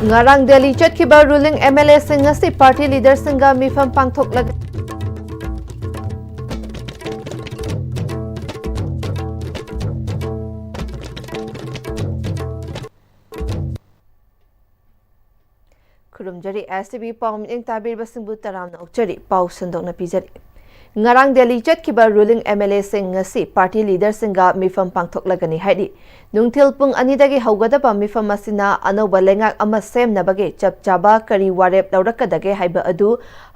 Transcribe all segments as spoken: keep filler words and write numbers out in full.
ꯉꯔꯥꯡ ꯗꯦꯜꯂꯤ ꯆꯠꯈꯤꯕ ruling M L ꯑꯦꯁꯤꯡ ꯉꯁꯤ ꯄꯥꯔꯇꯤ ꯂꯤꯗꯔꯁꯤꯡꯒ ꯃꯤꯐꯝ ꯄꯥꯡꯊꯣꯛꯂꯒ ꯈꯨꯔꯨꯝꯖꯔꯤ꯫ ꯑꯦꯁ ꯇꯤ ꯚꯤ ꯄꯥꯎ ꯃꯤꯠꯌꯦꯡ ꯇꯥꯕꯤꯔꯤꯕꯁꯤꯡꯕꯨ ꯇꯔꯥꯝꯅ ꯑꯣꯛꯆꯔꯤ꯫ ꯄꯥꯎ ꯁꯟꯗꯣꯛꯅ ꯄꯤꯖꯔꯤ꯫ ꯉꯔꯥꯡ ꯗꯦꯜꯂꯤ ꯆꯠꯈꯤꯕ ꯔꯨꯂꯤꯡ ꯑꯦꯝ ꯑꯦꯜ ꯑꯦꯁꯤꯡ ꯉꯁꯤ ꯄꯥꯔꯇꯤ ꯂꯤꯗꯔꯁꯤꯡꯒ ꯃꯤꯐꯝ ꯄꯥꯡꯊꯣꯛꯂꯒꯅꯤ ꯍꯥꯏꯔꯤ꯫ ꯅꯨꯡꯊꯤꯜ ꯄꯨꯡ ꯑꯅꯤꯗꯒꯤ ꯍꯧꯒꯗꯕ ꯃꯤꯐꯝ ꯑꯁꯤꯅ ꯑꯅꯧꯕ ꯂꯩꯉꯥꯛ ꯑꯃ ꯁꯦꯝꯅꯕꯒꯤ ꯆꯞ ꯆꯥꯕ ꯀꯔꯤ ꯋꯥꯔꯦꯞ ꯂꯧꯔꯛꯀꯗꯒꯦ ꯍꯥꯏꯕ ꯑꯗꯨ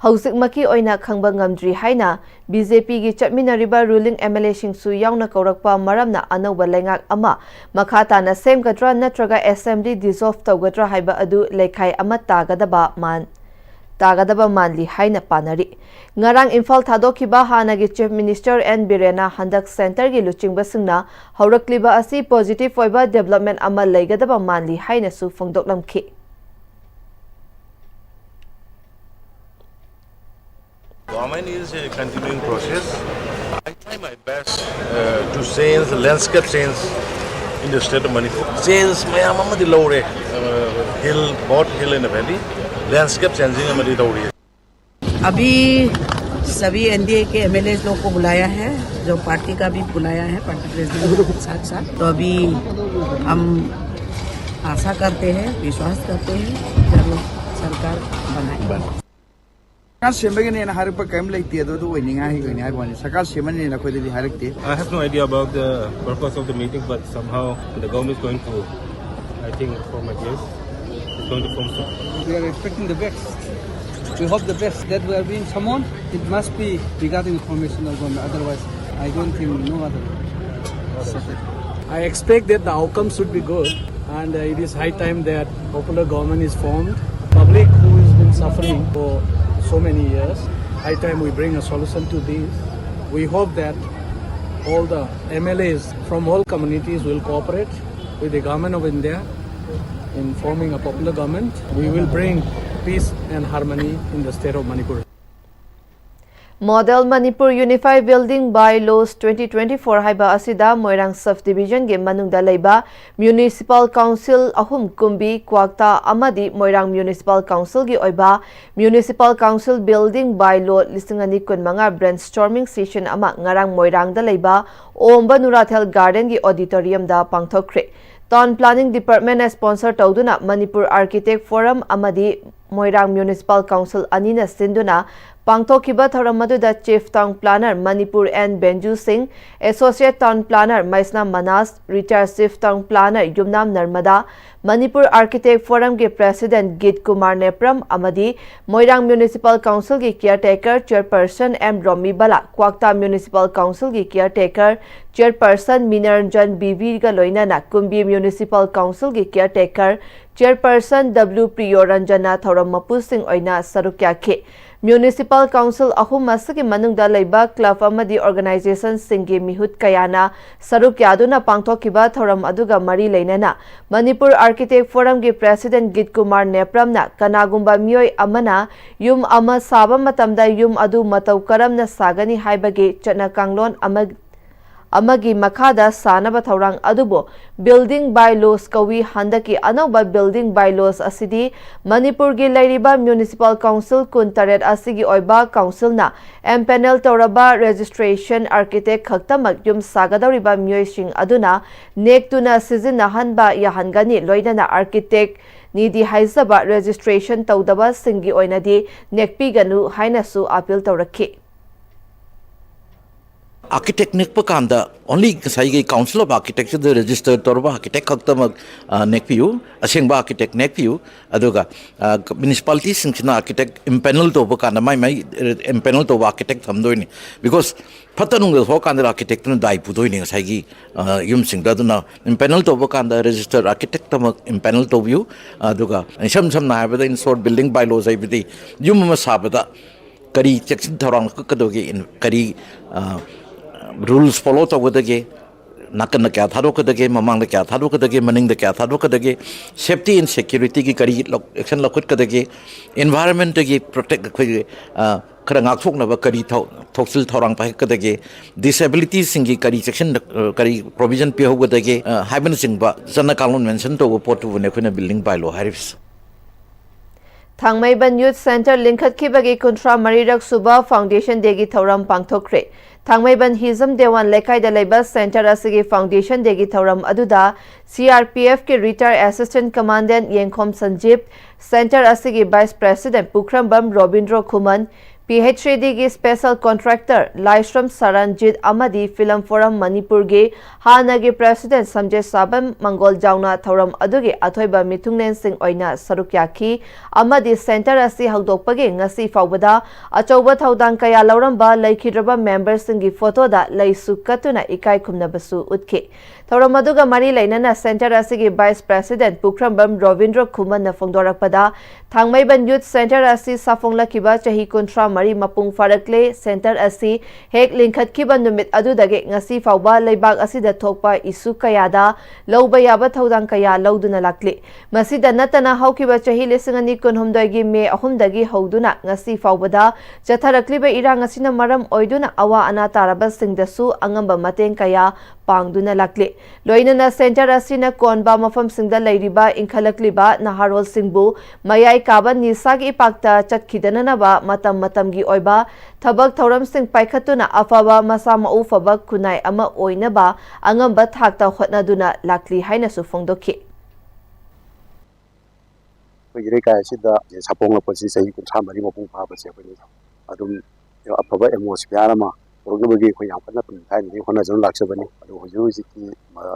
ꯍꯧꯖꯤꯛꯃꯛꯀꯤ ꯑꯣꯏꯅ ꯈꯪꯕ ꯉꯝꯗ꯭ꯔꯤ ꯍꯥꯏꯅ ꯕꯤ ꯖꯦ ꯄꯤꯒꯤ ꯆꯠꯃꯤꯟꯅꯔꯤꯕ ꯔꯨꯂꯤꯡ ꯑꯦꯝ ꯑꯦꯜ ꯑꯦꯁꯤꯡꯁꯨ ꯌꯥꯎꯅ ꯀꯧꯔꯛꯄ ꯃꯔꯝꯅ ꯑꯅꯧꯕ ꯂꯩꯉꯥꯛ ꯑꯃ ꯃꯈꯥ ꯇꯥꯅ ꯁꯦꯝꯒꯗ꯭ꯔꯥ ꯅꯠꯇ꯭ꯔꯒ ꯑꯦꯁꯦꯝꯕ꯭ꯂꯤ ꯗꯤꯖꯣꯜꯚ ꯇꯧꯒꯗ꯭ꯔꯥ ꯍꯥꯏꯕ ꯑꯗꯨ ꯂꯩꯈꯥꯏ ꯑꯃ ꯇꯥꯒꯗꯕ ꯃꯥꯟ-, ꯇꯥꯒꯗꯕ ꯃꯥꯜꯂꯤ ꯍꯥꯏꯅ ꯄꯥꯅꯔꯤ꯫ ꯉꯔꯥꯡ ꯏꯝꯐꯥꯜ ꯊꯥꯗꯣꯛꯈꯤꯕ ꯍꯥꯟꯅꯒꯤ ꯆꯤꯐ ꯃꯤꯅꯤꯁꯇꯔ ꯑꯦꯟ ꯕꯤꯔꯦꯟꯅ ꯍꯟꯗꯛ ꯁꯦꯟꯇꯔꯒꯤ ꯂꯨꯆꯤꯡꯕꯁꯤꯡꯅ ꯍꯧꯔꯛꯂꯤꯕ ꯑꯁꯤ ꯄꯣꯖꯤꯇꯤꯚ ꯑꯣꯏꯕ ꯗꯤꯕ꯭ꯂꯞꯃꯦꯟ ꯑꯃ ꯂꯩꯒꯗꯕ ꯃꯥꯜꯂꯤ ꯍꯥꯏꯅꯁꯨ ꯐꯣꯡꯗꯣꯛꯂꯝꯈꯤ꯫ Government is a continuing process. I try my best uh, to change the landscape change in the state of Manipur. Change ꯃꯌꯥꯝ ꯑꯃꯗꯤ ꯂꯧꯔꯦ꯫ Uh, hill, both hill and valley. Landscape changing ꯑꯃꯗꯤ ꯇꯧꯔꯤ꯫ अभी सभी एन डी ए के M L A लोग को बुलाया है, जो पार्टी का भी बुलाया है, पार्टी प्रेसिडेंट के साथ साथ। तो अभी हम आशा करते हैं, विश्वास करते हैं, जरूर सरकार बनाए। ꯁꯔꯀꯥꯔ ꯁꯦꯝꯕꯒꯤꯅꯦꯅ ꯍꯥꯏꯔꯛꯄ ꯀꯔꯤꯝ ꯂꯩꯇꯦ꯫ ꯑꯗꯣ ꯑꯗꯨ ꯑꯣꯏꯅꯤꯡꯉꯥꯏ ꯑꯣꯏꯅꯤ ꯍꯥꯏꯕ ꯋꯥꯅꯤ꯫ ꯁꯔꯀꯥꯔ ꯁꯦꯝꯃꯅꯤꯅ ꯑꯩꯈꯣꯏꯗꯗꯤ ꯍꯥꯏꯔꯛꯇꯦ꯫ I have no idea about the purpose of the meeting, but somehow the government is going to, I think, form a place. It's going to form soon. We are expecting the best. We hope the best. That we are being summoned, it must be regarding the formation of government. Otherwise, I don't think no other. I expect that the outcome should be good, and uh, it is high time that popular government is formed. Public who has been suffering for so many years, high time we bring a solution to this. We hope that all the M L As from all communities will cooperate with the government of India in forming a popular government. We will bring peace and harmony in the state of Manipur. Model Manipur Unified Building Bylaws twenty twenty-four ꯍꯥꯏꯕ ꯑꯁꯤꯗ ꯃꯣꯏꯔꯥꯡ Sub Division ꯒꯤ ꯃꯅꯨꯡꯗ ꯂꯩꯕ Municipal Council ꯑꯍꯨꯝ, ꯀꯨꯝꯕꯤ, ꯀ꯭ꯋꯥꯛꯇꯥ ꯑꯃꯗꯤ ꯃꯣꯏꯔꯥꯡ Municipal Council ꯒꯤ ꯑꯣꯏꯕ Municipal Council Building Bylaw ꯂꯤꯁꯤꯡ ꯑꯅꯤ ꯀꯨꯟꯃꯉꯥ brainstorming session ꯑꯃ ꯉꯔꯥꯡ ꯃꯣꯏꯔꯥꯡꯗ ꯂꯩꯕ ꯑꯣꯝꯕ ꯅꯨꯔꯥꯊꯦꯜ Garden ꯒꯤ auditorium ꯗ ꯄꯥꯡꯊꯣꯛꯈ꯭ꯔꯦ꯫ Town Planning Department ꯅ sponsor ꯇꯧꯗꯨꯅ Manipur Architect Forum ꯑꯃꯗꯤ ꯃꯣꯏꯔꯥꯡ Municipal Council ꯑꯅꯤꯅ ꯁꯤꯟꯗꯨꯅ ꯄꯥꯡꯊꯣꯛꯈꯤꯕ ꯊꯧꯔꯝ ꯑꯗꯨꯗ Chief Town Planner Manipur N Benju Singh, Associate Town Planner ꯃꯩꯁꯅꯥꯝ ꯃꯅꯥꯁ, Retired Chief Town Planner ꯌꯨꯝꯅꯥꯝ ꯅꯔꯃꯗꯥ, Manipur Architect Forum ꯒꯤ President ꯒꯤꯠ ꯀꯨꯃꯥꯔ ꯅꯦꯄ꯭ꯔꯝ ꯑꯃꯗꯤ ꯃꯣꯏꯔꯥꯡ Municipal Council ꯒꯤ Caretaker Chairperson ꯑꯦꯝ ꯔꯣꯃꯤ ꯕꯂꯥ, ꯀ꯭ꯋꯥꯛꯇꯥ Municipal Council ꯒꯤ Caretaker Chairperson ꯃꯤꯅꯔꯟꯖꯟ ꯕꯤ ꯚꯤꯒ ꯂꯣꯏꯅꯅ ꯀꯨꯝꯕꯤ Municipal Council ꯒꯤ Caretaker Chairperson ꯗꯕ꯭ꯂꯤꯎ ꯄ꯭ꯔꯤꯌꯣꯔꯟꯖꯟꯅ ꯊꯧꯔꯝ ꯃꯄꯨꯁꯤꯡ ꯑꯣꯏꯅ ꯁꯔꯨꯛ ꯌꯥꯈꯤ꯫ Municipal Council ꯑꯍꯨꯝ ꯑꯁꯤꯒꯤ ꯃꯅꯨꯡꯗ ꯂꯩꯕ club ꯑꯃꯗꯤ organization ꯁꯤꯡꯒꯤ ꯃꯤꯍꯨꯠ ꯀꯌꯥꯅ ꯁꯔꯨꯛ ꯌꯥꯗꯨꯅ ꯄꯥꯡꯊꯣꯛꯈꯤꯕ ꯊꯧꯔꯝ ꯑꯗꯨꯒ ꯃꯔꯤ ꯂꯩꯅꯅ Manipur Architect Forum ꯒꯤ President ꯒꯤꯠ ꯀꯨꯃꯥꯔ ꯅꯦꯄ꯭ꯔꯝꯅ ꯀꯅꯥꯒꯨꯝꯕ ꯃꯤꯑꯣꯏ ꯑꯃꯅ ꯌꯨꯝ ꯑꯃ ꯁꯥꯕ ꯃꯇꯝꯗ ꯌꯨꯝ ꯑꯗꯨ ꯃꯇꯧ ꯀꯔꯝꯅ ꯁꯥꯒꯅꯤ ꯍꯥꯏꯕꯒꯤ ꯆꯠꯅ ꯀꯥꯡꯂꯣꯟ ꯑꯃ ꯑꯃꯒꯤ ꯃꯈꯥꯗ ꯁꯥꯅꯕ ꯊꯧꯔꯥꯡ ꯑꯗꯨꯕꯨ Building Bylaws ꯀꯧꯏ꯫ ꯍꯟꯗꯛꯀꯤ ꯑꯅꯧꯕ Building Bylaws ꯑꯁꯤꯗꯤ ꯃꯅꯤꯄꯨꯔꯒꯤ ꯂꯩꯔꯤꯕ Municipal Council ꯀꯨꯟꯇꯔꯦꯠ ꯑꯁꯤꯒꯤ ꯑꯣꯏꯕ councilꯅ empanel ꯇꯧꯔꯕ registration architect ꯈꯛꯇꯃꯛ ꯌꯨꯝ ꯁꯥꯒꯗꯧꯔꯤꯕ ꯃꯤꯑꯣꯏꯁꯤꯡ ꯑꯗꯨꯅ ꯅꯦꯛꯇꯨꯅ ꯁꯤꯖꯤꯟꯅꯍꯟꯕ ꯌꯥꯍꯟꯒꯅꯤ, ꯂꯣꯏꯅꯅ architect ꯅꯤꯗꯤ ꯍꯥꯏꯖꯕ registration ꯇꯧꯗꯕꯁꯤꯡꯒꯤ ꯑꯣꯏꯅꯗꯤ ꯅꯦꯛꯄꯤꯒꯅꯨ ꯍꯥꯏꯅꯁꯨ appeal ꯇꯧꯔꯛꯈꯤ꯫ Architect ꯅꯦꯛꯄ ꯀꯥꯟꯗ only ꯉꯁꯥꯏꯒꯤ Council of Architecture the register ꯇꯧꯔꯕ architect ꯈꯛꯇꯃꯛ, ꯑ, ꯅꯦꯛꯄꯤꯌꯨ, ꯑꯁꯦꯡꯕ architect ꯅꯦꯛꯄꯤꯌꯨ꯫ ꯑꯗꯨꯒ, ꯑ, municipality ꯁꯤꯡꯁꯤꯅ architect empanel ꯇꯧꯕ ꯀꯥꯟꯗ ꯃꯥꯏ ꯃꯥꯏ empanel ꯇꯧꯕ architect ꯊꯝꯗꯣꯏꯅꯤ꯫ Because ꯐꯠꯇ ꯅꯨꯡꯗ ꯊꯣꯛꯑꯀꯥꯟꯗ architect ꯇꯨꯅ ꯗꯥꯏ ꯄꯨꯗꯣꯏꯅꯤ ꯉꯁꯥꯏꯒꯤ, ꯑ, ꯌꯨꯝꯁꯤꯡꯗꯣ꯫ ꯑꯗꯨꯅ empanel ꯇꯧꯕ ꯀꯥꯟꯗ registered architect ꯇꯃꯛ empanel ꯇꯧꯕꯤꯌꯨ꯫ ꯑꯗꯨꯒ ꯏꯁꯝ ꯁꯝꯅ ꯍꯥꯏꯔꯕꯗ in short, Building Bylaws ꯍꯥꯏꯕꯗꯤ ꯌꯨꯝ ꯑꯃ ꯁꯥꯕꯗ ꯀꯔꯤ ꯆꯦꯛꯁꯤꯟ ꯊꯧꯔꯥꯡ ꯂꯧꯈꯠꯀꯗꯒꯦ, ꯀꯔꯤ, ꯑ, rules follow ꯇꯧꯒꯗꯒꯦ, ꯅꯥꯀꯟꯗ ꯀꯌꯥ ꯊꯥꯗꯣꯛꯀꯗꯒꯦ, ꯃꯃꯥꯡꯗ ꯀꯌꯥ ꯊꯥꯗꯣꯛꯀꯗꯒꯦ, ꯃꯅꯤꯡꯗ ꯀꯌꯥ ꯊꯥꯗꯣꯛꯀꯗꯒꯦ, safety and security ꯒꯤ ꯀꯔꯤ ꯂꯧ-, action ꯂꯧꯈꯠꯀꯗꯒꯦ, environment ꯒꯤ protect ꯑꯩꯈꯣꯏꯒꯤ, ꯑ, ꯈꯔ ꯉꯥꯛꯊꯣꯛꯅꯕ ꯀꯔꯤ ꯊꯧ-, ꯊꯧꯁꯤꯜ ꯊꯧꯔꯥꯡ ꯄꯥꯏꯈꯠꯀꯗꯒꯦ, disability ꯁꯤꯡꯒꯤ ꯀꯔꯤ section, ꯑ, ꯀꯔꯤ provision ꯄꯤꯍꯧꯒꯗꯒꯦ, ꯑ, ꯍꯥꯏꯕꯅꯆꯤꯡꯕ ꯆꯠꯅ ꯀꯥꯡꯂꯣꯟ mention ꯇꯧꯕ ꯄꯣꯠꯇꯨꯕꯨꯅꯦ ꯑꯩꯈꯣꯏꯅ building bylaw ꯍꯥꯏꯔꯤꯕꯁꯦ꯫ ꯊꯥꯡꯃꯩꯕꯟ Youth Centre ꯂꯤꯡꯈꯠꯈꯤꯕꯒꯤ ꯀꯨꯟꯊ꯭ꯔꯥ ꯃꯔꯤꯔꯛ ꯁꯨꯕ Foundation Day ꯒꯤ ꯊꯧꯔꯝ ꯄꯥꯡꯊꯣꯛꯈ꯭ꯔꯦ꯫ ꯊꯥꯡꯃꯩꯕꯟ ꯍꯤꯖꯝ ꯗꯦꯋꯥꯟ ꯂꯩꯀꯥꯏꯗ ꯂꯩꯕ centre ꯑꯁꯤꯒꯤ Foundation Day ꯒꯤ ꯊꯧꯔꯝ ꯑꯗꯨꯗ C R P F ꯀꯤ retired assistant commandant ꯌꯦꯡꯈꯣꯝ ꯁꯟꯖꯤꯞ, centre ꯑꯁꯤꯒꯤ vice president Pukhrambam Robindro Khuman, P H A D ꯒꯤ special contractor ꯂꯥꯏꯁ꯭ꯔꯝ ꯁꯔꯟꯖꯤꯠ ꯑꯃꯗꯤ Film Forum ꯃꯅꯤꯄꯨꯔꯒꯤ ꯍꯥꯟꯅꯒꯤ president ꯁꯝꯖꯦꯁꯥꯕꯝ ꯃꯪꯒꯣꯜ ꯖꯥꯎꯅ ꯊꯧꯔꯝ ꯑꯗꯨꯒꯤ ꯑꯊꯣꯏꯕ ꯃꯤꯊꯨꯡꯂꯦꯟꯁꯤꯡ ꯑꯣꯏꯅ ꯁꯔꯨꯛ ꯌꯥꯈꯤ ꯑꯃꯗꯤ centre ꯑꯁꯤ ꯍꯧꯗꯣꯛꯄꯒꯤ ꯉꯁꯤ ꯐꯥꯎꯕꯗ ꯑꯆꯧꯕ ꯊꯧꯗꯥꯡ ꯀꯌꯥ ꯂꯧꯔꯝꯕ ꯂꯩꯈꯤꯗ꯭ꯔꯕ member ꯁꯤꯡꯒꯤ photo ꯗ ꯂꯩꯁꯨ ꯀꯠꯇꯨꯅ ꯏꯀꯥꯏ ꯈꯨꯝꯅꯕꯁꯨ ꯎꯠꯈꯤ꯫ ꯊꯧꯔꯝ ꯑꯗꯨꯒ ꯃꯔꯤ ꯂꯩꯅꯅ centre ꯑꯁꯤꯒꯤ vice president ꯄꯨꯈ꯭ꯔꯝꯕꯝ ꯔꯣꯕꯤꯟꯗ꯭ꯔꯣ ꯈꯨꯃꯟꯅ ꯐꯣꯡꯗꯣꯔꯛꯄꯗ, ꯊꯥꯡꯃꯩꯕꯟ Youth Centre ꯑꯁꯤ ꯁꯥꯐꯣꯡꯂꯛꯈꯤꯕ ꯆꯍꯤ ꯀꯨꯟꯊ꯭ꯔꯥ ꯃꯔꯤ ꯃꯄꯨꯡ ꯐꯥꯔꯛꯂꯦ꯫ Centre ꯑꯁꯤ ꯍꯦꯛ ꯂꯤꯡꯈꯠꯈꯤꯕ ꯅꯨꯃꯤꯠ ꯑꯗꯨꯗꯒꯤ ꯉꯁꯤ ꯐꯥꯎꯕ ꯂꯩꯕꯥꯛ ꯑꯁꯤꯗ ꯊꯣꯛꯄ issue ꯀꯌꯥꯗ ꯂꯧꯕ ꯌꯥꯕ ꯊꯧꯗꯥꯡ ꯀꯌꯥ ꯂꯧꯗꯨꯅ ꯂꯥꯛꯂꯤ꯫ ꯃꯁꯤꯗ ꯅꯠꯇꯅ ꯍꯧꯈꯤꯕ ꯆꯍꯤ ꯂꯤꯁꯤꯡ ꯑꯅꯤ ꯀꯨꯟꯍꯨꯝꯗꯣꯏꯒꯤ ꯃꯦ ꯑꯍꯨꯝꯗꯒꯤ ꯍꯧꯗꯨꯅ ꯉꯁꯤ ꯐꯥꯎꯕꯗ ꯆꯠꯊꯔꯛꯂꯤꯕ ꯏꯔꯥꯡ ꯑꯁꯤꯅ ꯃꯔꯝ ꯑꯣꯏꯗꯨꯅ ꯑꯋꯥ ꯑꯅꯥ ꯇꯥꯔꯕꯁꯤꯡꯗꯁꯨ ꯑꯉꯝꯕ ꯃꯇꯦꯡ ꯀꯌꯥ ꯄꯥꯡꯗꯨꯅ ꯂꯥꯛꯂꯤ꯫ ꯂꯣꯏꯅꯅ centre ꯑꯁꯤꯅ ꯀꯣꯟꯕ ꯃꯐꯝꯁꯤꯡꯗ ꯂꯩꯔꯤꯕ ꯏꯟꯈꯠꯂꯛꯂꯤꯕ ꯅꯍꯥꯔꯣꯜꯁꯤꯡꯕꯨ ꯃꯌꯥꯏ ꯀꯥꯕ ꯅꯤꯁꯥꯒꯤ ꯏꯄꯥꯛꯇ ꯆꯠꯈꯤꯗꯅꯅꯕ ꯃꯇꯝ ꯃꯇꯝꯒꯤ ꯑꯣꯏꯕ ꯊꯕꯛ ꯊꯧꯔꯝꯁꯤꯡ ꯄꯥꯏꯈꯠꯇꯨꯅ ꯑꯐꯕ ꯃꯁꯥ ꯃꯎ ꯐꯕ ꯈꯨꯟꯅꯥꯏ ꯑꯃ ꯑꯣꯏꯅꯕ ꯑꯉꯝꯕ ꯊꯥꯛꯇ ꯍꯣꯠꯅꯗꯨꯅ ꯂꯥꯛꯂꯤ ꯍꯥꯏꯅꯁꯨ ꯐꯣꯡꯗꯣꯛꯈꯤ꯫ ꯑꯩꯈꯣꯏꯒꯤ ꯂꯩꯀꯥꯏ ꯑꯁꯤꯗ ꯁꯥꯐꯣꯡꯂꯛꯄꯁꯤ ꯆꯍꯤ ꯀꯨꯟꯊ꯭ꯔꯥ ꯃꯔꯤ ꯃꯄꯨꯡ ꯐꯥꯕꯁꯦ ꯑꯩꯈꯣꯏꯅ ꯑꯗꯨꯝ ꯑꯐꯕ atmosphere ꯑꯃ ꯄꯨꯔꯛꯅꯕꯒꯤ ꯑꯩꯈꯣꯏ ꯌꯥꯝ ꯀꯟꯅ ꯊꯥꯏꯅꯗꯒꯤ ꯍꯣꯠꯅꯖꯗꯨꯅ ꯂꯥꯛꯆꯕꯅꯤ꯫ ꯑꯗꯨ ꯍꯧꯖꯤꯛ ꯍꯧꯖꯤꯛꯀꯤ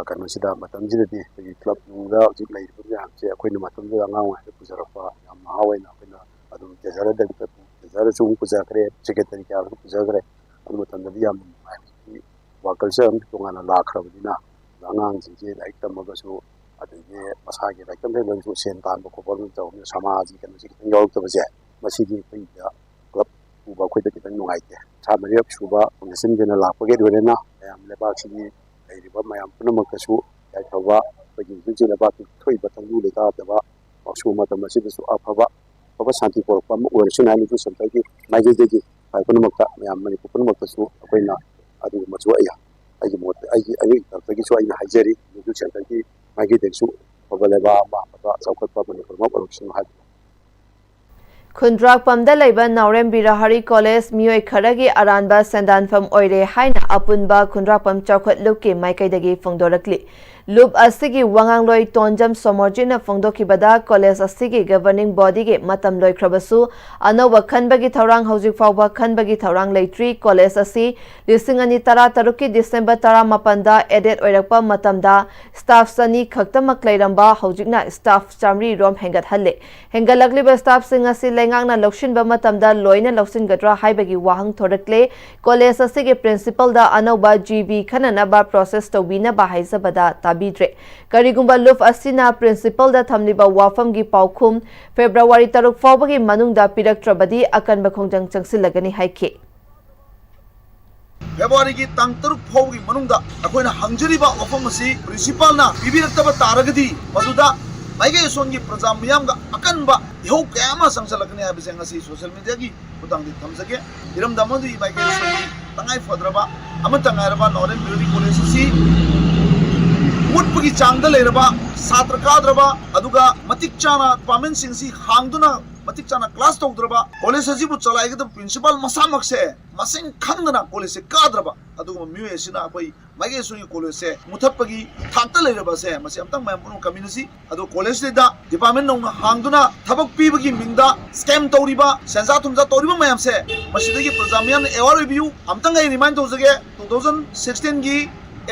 ꯀꯩꯅꯣꯁꯤꯗ, ꯃꯇꯝꯁꯤꯗꯗꯤ ꯑꯩꯈꯣꯏꯒꯤ club ꯅꯨꯡꯗ ꯍꯧꯖꯤꯛ ꯂꯩꯔꯤꯕ ꯃꯌꯥꯝꯁꯦ ꯑꯩꯈꯣꯏꯅ ꯃꯇꯝꯗꯨꯗ ꯑꯉꯥꯡ ꯑꯣꯏꯔꯤꯉꯩꯗ ꯄꯨꯖꯔꯛꯄ ꯌꯥꯝ ꯅꯍꯥ ꯑꯣꯏꯅ ꯑꯩꯈꯣꯏꯅ ꯑꯗꯨꯝ treasurer ꯗ, treasurer ꯁꯨ ꯑꯃꯨꯛ ꯄꯨꯖꯈ꯭ꯔꯦ, secretary ꯀꯌꯥꯁꯨ ꯄꯨꯖꯈ꯭ꯔꯦ꯫ ꯑꯗꯨ ꯃꯇꯝꯗꯗꯤ ꯌꯥꯝꯅ ꯅꯨꯡꯉꯥꯏ꯫ ꯍꯧꯖꯤꯛꯇꯤ work culture ꯑꯃ ꯇꯣꯉꯥꯟꯅ ꯂꯥꯛꯈ꯭ꯔꯕꯅꯤꯅ ꯑꯉꯥꯡꯁꯤꯡꯁꯦ ꯂꯥꯏꯔꯤꯛ ꯇꯝꯃꯒꯁꯨ, ꯑꯗꯒꯤ ꯃꯁꯥꯒꯤ ꯂꯥꯏꯔꯤꯛ ꯇꯝꯕ ꯂꯣꯏꯔꯁꯨ ꯁꯦꯟ ꯇꯥꯟꯕ ꯈꯣꯠꯄ ꯑꯃ ꯇꯧꯕꯅꯤꯅ ꯁꯃꯥꯖꯒꯤ ꯀꯩꯅꯣꯁꯦ ꯈꯤꯇꯪ ꯌꯥꯎꯔꯛꯇꯕꯁꯦ, ꯃꯁꯤꯗꯤ ꯑꯩꯈꯣꯏꯗ club ꯄꯨꯕ ꯑꯩꯈꯣꯏꯗ ꯈꯤꯇꯪ ꯅꯨꯡꯉꯥꯏꯇꯦ꯫ ꯀꯨꯟꯊ꯭ꯔꯥ ꯃꯔꯤꯔꯛ ꯁꯨꯕ foundation ꯗꯦꯅ ꯂꯥꯛꯄꯒꯤ ꯂꯣꯏꯅꯅ ꯃꯌꯥꯝ ꯂꯩꯕꯥꯛꯁꯤꯒꯤ ꯂꯩꯔꯤꯕ ꯂꯩꯔꯤꯕ ꯃꯌꯥꯝ ꯄꯨꯝꯅꯃꯛꯇꯁꯨ ꯌꯥꯏꯐꯕ, ꯑꯩꯈꯣꯏꯒꯤ ꯍꯧꯖꯤꯛ ꯍꯧꯖꯤꯛ ꯂꯩꯕꯥꯛꯀꯤ ꯊꯣꯛꯏꯕ ꯇꯪꯗꯨ ꯂꯩꯇꯥꯗꯕ ꯃꯁꯤꯒꯨꯝꯕ ꯃꯇꯝ ꯑꯁꯤꯗꯁꯨ ꯑꯐꯕ, ꯑꯐꯕ ꯁꯥꯟꯇꯤ ꯄꯣꯔꯛꯄ ꯑꯃ ꯑꯣꯏꯔꯁꯅꯨ ꯍꯥꯏꯅ ꯏꯗꯨ ꯁꯦꯟꯇꯔꯒꯤ ꯃꯥꯏꯀꯩꯗꯒꯤ ꯈ꯭ꯋꯥꯏ ꯄꯨꯝꯅꯃꯛꯇ, ꯃꯌꯥꯝ ꯃꯅꯤꯄꯨꯔ ꯄꯨꯝꯅꯃꯛꯇꯁꯨ ꯑꯩꯈꯣꯏꯅ ꯑꯗꯨꯒꯨꯝꯕꯁꯨ ꯑꯩ, ꯑꯩꯒꯤ ꯃꯣꯠꯇ, ꯑꯩꯒꯤ, ꯑꯩꯒꯤ ꯇꯔꯐꯇꯒꯤꯁꯨ ꯑꯩꯅ ꯍꯥꯏꯖꯔꯤ꯫ ꯏꯗꯨ ꯁꯦꯟꯇꯔꯒꯤ ꯃꯥꯏꯀꯩꯗꯒꯤꯁꯨ ꯑꯐꯕ ꯂꯩꯕꯥꯛ ꯑꯃ, ꯑꯐꯕ ꯆꯥꯎꯈꯠꯄ ꯃꯅꯤꯄꯨꯔ ꯑꯃ ꯑꯣꯏꯔꯛꯁꯅꯨ ꯍꯥꯏꯕ꯫ ꯈꯨꯟꯗ꯭ꯔꯥꯛꯄꯝꯗ ꯂꯩꯕ ꯅꯥꯎꯔꯦꯝ ꯕꯤꯔꯍꯥꯔꯤ ꯀꯣꯂꯦꯖ ꯃꯤꯑꯣꯏ ꯈꯔꯒꯤ ꯑꯔꯥꯟꯕ ꯁꯦꯟꯗꯥꯟꯐꯝ ꯑꯣꯏꯔꯦ ꯍꯥꯏꯅ ꯑꯄꯨꯟꯕ ꯈꯨꯟꯗ꯭ꯔꯥꯛꯄꯝ ꯆꯥꯎꯈꯠ ꯂꯨꯞꯀꯤ ꯃꯥꯏꯀꯩꯗꯒꯤ ꯐꯣꯡꯗꯣꯔꯛꯂꯤ꯫ ꯂꯨꯞ ꯑꯁꯤꯒꯤ ꯋꯥꯉꯥꯡꯂꯣꯏ ꯇꯣꯟꯖꯝ ꯁꯣꯃꯣꯔꯖꯤꯠꯅ ꯐꯣꯡꯗꯣꯛꯈꯤꯕꯗ, ꯀꯣꯂꯦꯖ ꯑꯁꯤꯒꯤ governing bodyꯒꯤ ꯃꯇꯝ ꯂꯣꯏꯈ꯭ꯔꯕꯁꯨ, ꯑꯅꯧꯕ ꯈꯟꯕꯒꯤ ꯊꯧꯔꯥꯡ ꯍꯧꯖꯤꯛ ꯐꯥꯎꯕ ꯈꯟꯕꯒꯤ ꯊꯧꯔꯥꯡ ꯂꯩꯇ꯭ꯔꯤ꯫ ꯀꯣꯂꯦꯖ ꯑꯁꯤ ꯂꯤꯁꯤꯡ ꯑꯅꯤ ꯇꯔꯥ ꯇꯔꯨꯛꯀꯤ ꯗꯤꯁꯦꯝꯕꯔ ꯇꯔꯥ ꯃꯥꯄꯟꯗ added ꯑꯣꯏꯔꯛꯄ ꯃꯇꯝꯗ staff ꯆꯅꯤ ꯈꯛꯇꯃꯛ ꯂꯩꯔꯝꯕ, ꯍꯧꯖꯤꯛꯅ staff ꯆꯥꯃꯔꯤ ꯔꯣꯝ ꯍꯦꯟꯒꯠꯍꯜꯂꯦ꯫ ꯍꯦꯟꯒꯠꯂꯛꯂꯤꯕ staffꯁꯤꯡ ꯑꯁꯤ ꯂꯩꯉꯥꯛꯅ ꯂꯧꯁꯤꯟꯕ ꯃꯇꯝꯗ ꯂꯣꯏꯅ ꯂꯧꯁꯤꯟꯒꯗ꯭ꯔꯥ ꯍꯥꯏꯕꯒꯤ ꯋꯥꯍꯪ ꯊꯣꯔꯛꯂꯦ꯫ ꯀꯣꯂꯦꯖ ꯑꯁꯤꯒꯤ principalꯗ ꯑꯅꯧꯕ G B ꯈꯟꯅꯅꯕ process ꯇꯧꯕꯤꯅꯕ ꯍꯥꯏꯖꯕꯗ ꯇꯥꯕꯤꯗ꯭ꯔꯦ꯫ ꯀꯔꯤꯒꯨꯝꯕ ꯂꯨꯞ ꯑꯁꯤꯅ principalꯗ ꯊꯝꯂꯤꯕ ꯋꯥꯐꯝꯒꯤ ꯄꯥꯎꯈꯨꯝ ꯐꯦꯕ꯭ꯔꯨꯋꯥꯔꯤ ꯇꯔꯨꯛ ꯐꯥꯎꯕꯒꯤ ꯃꯅꯨꯡꯗ ꯄꯤꯔꯛꯇ꯭ꯔꯕꯗꯤ ꯑꯀꯟꯕ ꯈꯣꯡꯖꯪ ꯆꯪꯁꯤꯜꯂꯒꯅꯤ ꯍꯥꯏꯈꯤ꯫ ꯐꯦꯕ꯭ꯔꯨꯋꯥꯔꯤꯒꯤ ꯇꯥꯡ ꯇꯔꯨꯛ ꯐꯥꯎꯕꯒꯤ ꯃꯅꯨꯡꯗ ꯑꯩꯈꯣꯏꯅ ꯍꯪꯖꯔꯤꯕ ꯋꯥꯐꯝ ꯑꯁꯤ principalꯅ ꯄꯤꯕꯤꯔꯛꯇꯕ ꯇꯥꯔꯒꯗꯤ, ꯃꯗꯨꯗ ꯃꯥꯏꯀꯩ ꯑꯁꯣꯟꯒꯤ ꯄ꯭ꯔꯖꯥ ꯃꯤꯌꯥꯝꯒ ꯑꯀꯟꯕ ꯏꯍꯧ ꯀꯌꯥ ꯑꯃ ꯆꯪꯁꯤꯜꯂꯛꯀꯅꯤ ꯍꯥꯏꯕꯁꯦ ꯉꯁꯤ social mediaꯒꯤ ꯈꯨꯠꯊꯥꯡꯗ ꯊꯝꯖꯒꯦ꯫ ꯏꯔꯝꯗꯝ ꯑꯗꯨꯒꯤ ꯃꯥꯏꯀꯩ ꯑꯁꯣꯟꯒꯤ ꯇꯉꯥꯏ ꯐꯗ꯭ꯔꯕ ꯑꯃꯠꯇ ꯉꯥꯏꯔꯕ ꯅꯥꯎꯔꯦꯝ ꯕꯤꯔꯍꯥꯔꯤ ꯀꯣꯂꯦꯖ ꯑꯁꯤ ꯃꯨꯠꯄꯒꯤ ꯆꯥꯡꯗ ꯂꯩꯔꯕ, ꯁꯥꯇ꯭ꯔ ꯀꯥꯗ꯭ꯔꯕ, ꯑꯗꯨꯒ ꯃꯇꯤꯛ ꯆꯥꯅ departmentꯁꯤꯡꯁꯤ ꯍꯥꯡꯗꯨꯅ ꯃꯇꯤꯛ ꯆꯥꯅ class ꯇꯧꯗ꯭ꯔꯕ, ꯀꯣꯂꯦꯖ ꯑꯁꯤꯕꯨ ꯆꯂꯥꯏꯒꯗꯕ principal ꯃꯁꯥꯃꯛꯁꯦ ꯃꯁꯤꯡ ꯈꯪꯗꯅ ꯀꯣꯂꯦꯖꯁꯦ ꯀꯥꯗ꯭ꯔꯕ ꯑꯗꯨꯒꯨꯝꯕ ꯃꯤꯑꯣꯏ ꯑꯁꯤꯅ ꯑꯩꯈꯣꯏ ꯃꯥꯏꯀꯩ ꯑꯁꯣꯟꯒꯤ ꯀꯣꯂꯦꯖꯁꯦ ꯃꯨꯊꯠꯄꯒꯤ ꯊꯥꯛꯇ ꯂꯩꯔꯕ ꯑꯁꯦ, ꯃꯁꯤ ꯑꯝꯇꯪ ꯃꯌꯥꯝ ꯄꯨꯝꯅꯃꯛ ꯈꯪꯃꯤꯟꯅꯁꯤ꯫ ꯑꯗꯣ ꯀꯣꯂꯦꯖꯁꯤꯗ department ꯅꯧꯅ ꯍꯥꯡꯗꯨꯅ ꯊꯕꯛ ꯄꯤꯕꯒꯤ ꯃꯤꯡꯗ scam ꯇꯧꯔꯤꯕ, ꯁꯦꯟꯖꯥ ꯊꯨꯝꯖꯥ ꯇꯧꯔꯤꯕ ꯃꯌꯥꯝꯁꯦ, ꯃꯁꯤꯗꯒꯤ ꯄ꯭ꯔꯖꯥ ꯃꯤꯌꯥꯝꯅ aware ꯑꯣꯏꯕꯤꯌꯨ꯫ ꯑꯝꯇꯪ ꯑꯩ remind ꯇꯧꯖꯒꯦ, two thousand sixteenꯒꯤ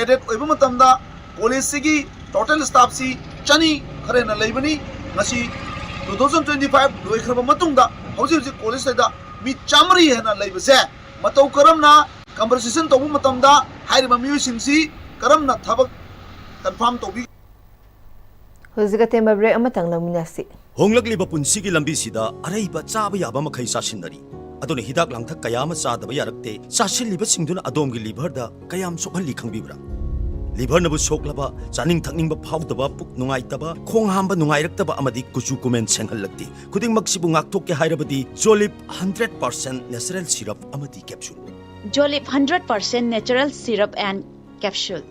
added ꯑꯣꯏꯕ ꯃꯇꯝꯗ ꯀꯣꯂꯦꯖꯁꯤꯒꯤ total staffꯁꯤ ꯆꯅꯤ ꯈꯔ ꯍꯦꯟꯅ ꯂꯩꯕꯅꯤ꯫ ꯉꯁꯤ two thousand twenty five ꯂꯣꯏꯈ꯭ꯔꯕ ꯃꯇꯨꯡꯗ ꯍꯧꯖꯤꯛ ꯍꯧꯖꯤꯛ ꯀꯣꯂꯦꯖꯁꯤꯗ ꯃꯤ ꯆꯥꯃꯔꯤ ꯍꯦꯟꯅ ꯂꯩꯕꯁꯦ ꯃꯇꯧ ꯀꯔꯝꯅ compensation ꯇꯧꯕ ꯃꯇꯝꯗ ꯍꯥꯏꯔꯤꯕ ꯃꯤꯑꯣꯏꯁꯤꯡꯁꯤ ꯀꯔꯝꯅ ꯊꯕꯛ confirm ꯇꯧꯕꯤ? ꯍꯧꯖꯤꯛ ꯑꯇꯦꯟꯕ break ꯑꯃꯇꯪ ꯂꯧꯃꯤꯟꯅꯁꯤ꯫ ꯍꯣꯡꯂꯛꯂꯤꯕ ꯄꯨꯟꯁꯤꯒꯤ ꯂꯝꯕꯤꯁꯤꯗ ꯑꯔꯩꯕ ꯆꯥꯕ ꯌꯥꯕ ꯃꯈꯩ ꯆꯥꯁꯤꯟꯅꯔꯤ꯫ ꯑꯗꯨꯅ ꯍꯤꯗꯥꯛ ꯂꯥꯡꯊꯛ ꯀꯌꯥ ꯑꯃ ꯆꯥꯗꯕ ꯌꯥꯔꯛꯇꯦ꯫ ꯆꯥꯁꯤꯜꯂꯤꯕꯁꯤꯡꯗꯨꯅ ꯑꯗꯣꯝꯒꯤ liverꯗ ꯀꯌꯥꯝ ꯁꯣꯛꯍꯜꯂꯤ ꯈꯪꯕꯤꯕ꯭ꯔꯥ? ꯂꯤꯚꯔꯅꯕꯨ ꯁꯣꯛꯂꯕ, ꯆꯥꯅꯤꯡ ꯊꯛꯅꯤꯡꯕ ꯐꯥꯎꯗꯕ, ꯄꯨꯛ ꯅꯨꯡꯉꯥꯏꯇꯕ, ꯈꯣꯡ ꯍꯥꯝꯕ ꯅꯨꯡꯉꯥꯏꯔꯛꯇꯕ ꯑꯃꯗꯤ ꯀꯨꯆꯨ ꯀꯨꯃꯦꯟ ꯁꯦꯡꯍꯜꯂꯛꯇꯦ꯫ ꯈꯨꯗꯤꯡꯃꯛꯁꯤꯕꯨ ꯉꯥꯛꯊꯣꯛꯀꯦ ꯍꯥꯏꯔꯕꯗꯤ ꯖꯣꯂꯤꯞ ꯍꯟꯗ꯭ꯔꯦꯠ ꯄꯥꯔꯁꯦꯟ ꯅꯦꯆꯔꯦꯜ ꯁꯤꯔꯞ ꯑꯃꯗꯤ capsule. Jolip hundred percent natural syrup and capsule.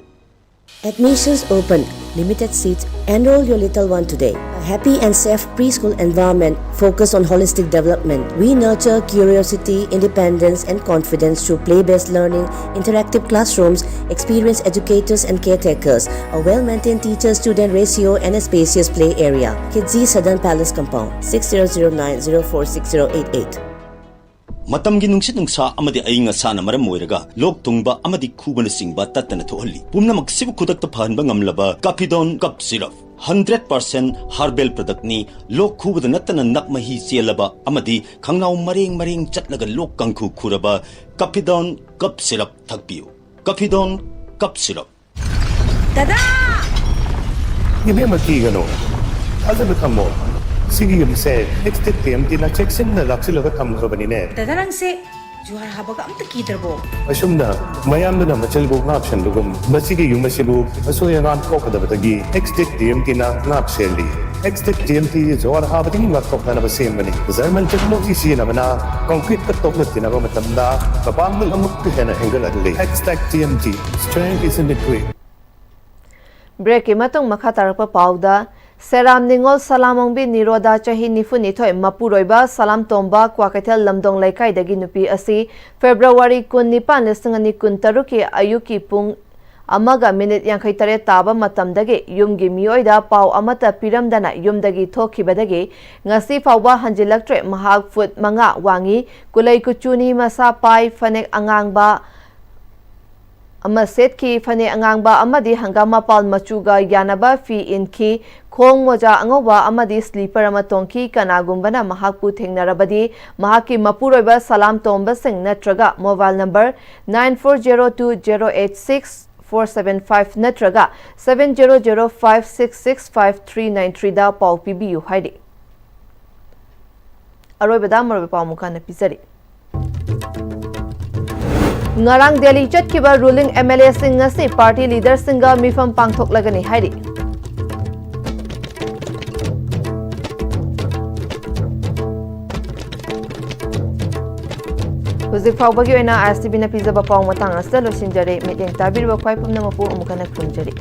Admissions open. Limited seats. Enroll your little one today. A happy and safe preschool environment focused on holistic development. We nurture curiosity, independence, and confidence through play-based learning, interactive classrooms, experienced educators and caretakers, a well-maintained teacher-student ratio, and a spacious play area. Kidzi Southern Palace Compound, six zero zero nine zero four six zero eight eight. ꯃꯇꯝꯒꯤ ꯅꯨꯡꯁꯤꯠ ꯅꯨꯡꯁꯥ ꯑꯃꯗꯤ ꯑꯏꯪ ꯑꯁꯥꯅ ꯃꯔꯝ ꯑꯣꯏꯔꯒ ꯂꯣꯛ ꯊꯨꯡꯕ ꯑꯃꯗꯤ ꯈꯨꯕꯅꯆꯤꯡꯕ ꯇꯠꯇꯅ ꯊꯣꯛꯍꯜꯂꯤ꯫ ꯄꯨꯝꯅꯃꯛꯁꯤꯕꯨ ꯈꯨꯗꯛꯇ ꯐꯍꯟꯕ ꯉꯝꯂꯕ ꯀꯥꯐꯤꯗꯣꯟ ꯀꯞ ꯁꯤꯔꯞ, ꯍꯟꯗ꯭ꯔꯦꯠ ꯄꯥꯔꯁꯦꯟ ꯍꯥꯔꯕꯦꯜ ꯄ꯭ꯔꯗꯛꯅꯤ꯫ ꯂꯣꯛ ꯈꯨꯕꯗ ꯅꯠꯇꯅ ꯅꯞ ꯃꯍꯤ ꯆꯦꯜꯂꯕ ꯑꯃꯗꯤ ꯈꯪꯅꯥꯎ ꯃꯔꯦꯡ ꯃꯔꯦꯡ ꯆꯠꯂꯒ ꯂꯣꯛ ꯀꯥꯡꯈꯨ ꯈꯨꯔꯕ ꯀꯥꯐꯤꯗꯣꯟ ꯀꯞ ꯁꯤꯔꯞ ꯊꯛꯄꯤꯌꯨ꯫ ꯀꯥꯐꯤꯗꯣꯟ ꯀꯞ ꯁꯤꯔꯞ꯫ ꯗꯗꯥ! ꯏꯕꯦꯝꯃ, ꯀꯤꯒꯅꯨ꯫ ꯊꯥꯖꯕ ꯊꯝꯃꯣ꯫ ꯁꯤꯒꯤ ꯌꯨꯝꯁꯦ ꯑꯦꯛꯁꯇꯦꯛ ꯇꯤ ꯑꯦꯝ ꯇꯤꯅ ꯆꯦꯛꯁꯤꯟꯅ ꯂꯥꯛꯁꯤꯜꯂꯒ ꯊꯝꯈ꯭ꯔꯕꯅꯤꯅꯦ꯫ ꯗꯗꯥ, ꯅꯪꯁꯦ ꯖꯨꯍꯥꯔ ꯍꯥꯕꯒ ꯑꯝꯇ ꯀꯤꯗ꯭ꯔꯕꯣ? ꯑꯁꯨꯝꯅ ꯃꯌꯥꯝꯗꯨꯅ ꯃꯆꯤꯜꯕꯨ ꯉꯥꯛ ꯁꯦꯟꯕꯒꯨꯝ, ꯃꯁꯤꯒꯤ ꯌꯨꯝ ꯑꯁꯤꯕꯨ ꯑꯁꯣꯏ ꯑꯉꯥꯝ ꯊꯣꯛꯀꯗꯕꯗꯒꯤ ꯑꯦꯛꯁꯇꯦꯛ ꯇꯤ ꯑꯦꯝ ꯇꯤꯅ ꯉꯥꯛ ꯁꯦꯜꯂꯤ꯫ ꯑꯦꯛꯁꯇꯦꯛ ꯇꯤ ꯑꯦꯝ ꯇꯤ ꯖꯨꯍꯥꯔ ꯍꯥꯕꯗꯒꯤ ꯉꯥꯛꯊꯣꯛꯅꯅꯕ ꯁꯦꯝꯕꯅꯤ꯫ ꯖꯔꯃꯟ ꯇꯦꯛꯅꯣꯂꯣꯖꯤ ꯁꯤꯖꯤꯟꯅꯕꯅ ꯀꯪꯀ꯭ꯔꯤꯠꯀ ꯇꯣꯛꯅ ꯇꯤꯟꯅꯕ ꯃꯇꯝꯗ ꯃꯄꯥꯡꯒꯜ ꯑꯃꯨꯛꯀ ꯍꯦꯟꯅ ꯍꯦꯟꯒꯠꯍꯜꯂꯤ꯫ ꯑꯦꯛꯁꯇꯦꯛ T M T, strength is in the grit. ꯕ꯭ꯔꯦꯛꯀꯤ ꯃꯇꯨꯡ ꯃꯈꯥ ꯇꯥꯔꯛꯄ ꯄꯥꯎꯗ, ꯁꯦꯔꯥꯝ ꯅꯤꯉꯣꯜ ꯁꯂꯥꯃꯣꯡꯕꯤ ꯅꯤꯔꯣꯗꯥ, ꯆꯍꯤ ꯅꯤꯐꯨꯅꯤꯊꯣꯏ, ꯃꯄꯨꯔꯣꯏꯕ ꯁꯂꯥꯝꯇꯣꯝꯕ, ꯀ꯭ꯋꯥꯀꯩꯊꯦꯜ ꯂꯝꯗꯣꯡ ꯂꯩꯀꯥꯏꯗꯒꯤ ꯅꯨꯄꯤ ꯑꯁꯤ ꯐꯦꯕ꯭ꯔꯨꯋꯥꯔꯤ ꯀꯨꯟꯅꯤꯄꯥꯟ, ꯂꯤꯁꯤꯡ ꯑꯅꯤ ꯀꯨꯟꯇꯔꯨꯛꯀꯤ ꯑꯌꯨꯛꯀꯤ ꯄꯨꯡ ꯑꯃꯒ ꯃꯤꯅꯤꯠ ꯌꯥꯡꯈꯩꯇꯔꯦꯠ ꯇꯥꯕ ꯃꯇꯝꯗꯒꯤ ꯌꯨꯝꯒꯤ ꯃꯤꯑꯣꯏꯗ ꯄꯥꯎ ꯑꯃꯠꯇ ꯄꯤꯔꯝꯗꯅ ꯌꯨꯝꯗꯒꯤ ꯊꯣꯛꯈꯤꯕꯗꯒꯤ ꯉꯁꯤ ꯐꯥꯎꯕ ꯍꯟꯖꯤꯜꯂꯛꯇ꯭ꯔꯦ꯫ ꯃꯍꯥꯛ ꯐꯨꯠ ꯃꯉꯥ ꯋꯥꯡꯉꯤ, ꯀꯨꯂꯩ ꯀꯨꯆꯨꯅꯤ, ꯃꯁꯥ ꯄꯥꯏ, ꯐꯅꯦꯛ ꯑꯉꯥꯡꯕ ꯑꯃ ꯁꯦꯠꯈꯤ꯫ ꯐꯅꯦꯛ ꯑꯉꯥꯡꯕ ꯑꯃꯗꯤ ꯍꯪꯒꯥꯝ ꯃꯄꯥꯜ ꯃꯆꯨꯒ ꯌꯥꯅꯕ ꯐꯤ ꯏꯟꯈꯤ꯫ ꯈꯣꯡ ꯃꯣꯖꯥ ꯑꯉꯧꯕ ꯑꯃꯗꯤ ꯁ꯭ꯂꯤꯄꯔ ꯑꯃ ꯇꯣꯡꯈꯤ꯫ ꯀꯅꯥꯒꯨꯝꯕꯅ ꯃꯍꯥꯛꯄꯨ ꯊꯦꯡꯅꯔꯕꯗꯤ ꯃꯍꯥꯛꯀꯤ ꯃꯄꯨꯔꯣꯏꯕ ꯁꯂꯥꯝ ꯇꯣꯝꯕ ꯁꯤꯡ ꯅꯠꯇ꯭ꯔꯒ mobile number nine four zero two zero eight six four seven five ꯅꯠꯇ꯭ꯔꯒ seven zero zero five six six five three nine threeꯗ ꯄꯥꯎ ꯄꯤꯕꯤꯌꯨ ꯍꯥꯏꯔꯤ꯫ ꯑꯔꯣꯏꯕꯗ ꯃꯔꯨꯑꯣꯏꯕ ꯄꯥꯎ ꯑꯃꯨꯛ ꯍꯟꯅ ꯄꯤꯖꯔꯤ꯫ ꯉꯔꯥꯡ ꯗꯦꯜꯂꯤ ꯆꯠꯈꯤꯕ ꯔꯨꯂꯤꯡ ꯑꯦꯝ ꯑꯦꯜ ꯑꯦꯁꯤꯡ ꯉꯁꯤ ꯄꯥꯔꯇꯤ ꯂꯤꯗꯔꯁꯤꯡꯒ ꯃꯤꯐꯝ ꯄꯥꯡꯊꯣꯛꯂꯒꯅꯤ ꯍꯥꯏꯔꯤ꯫ ꯍꯧꯖꯤꯛ ꯐꯥꯎꯕꯒꯤ ꯑꯣꯏꯅ ꯑꯥꯏ ꯑꯦꯁ ꯇꯤ ꯚꯤꯅ ꯄꯤꯖꯕ ꯄꯥꯎ ꯃꯇꯥꯡ ꯑꯁꯤꯗ ꯂꯣꯏꯁꯤꯟꯖꯔꯦ꯫ ꯃꯤꯠꯌꯦꯡ ꯇꯥꯕꯤꯔꯤꯕ ꯈ꯭ꯋꯥꯏ ꯄꯨꯝꯅꯃꯛꯄꯨ ꯑꯃꯨꯛ ꯍꯟꯅ ꯈꯨꯔꯨꯝꯖꯔꯤ꯫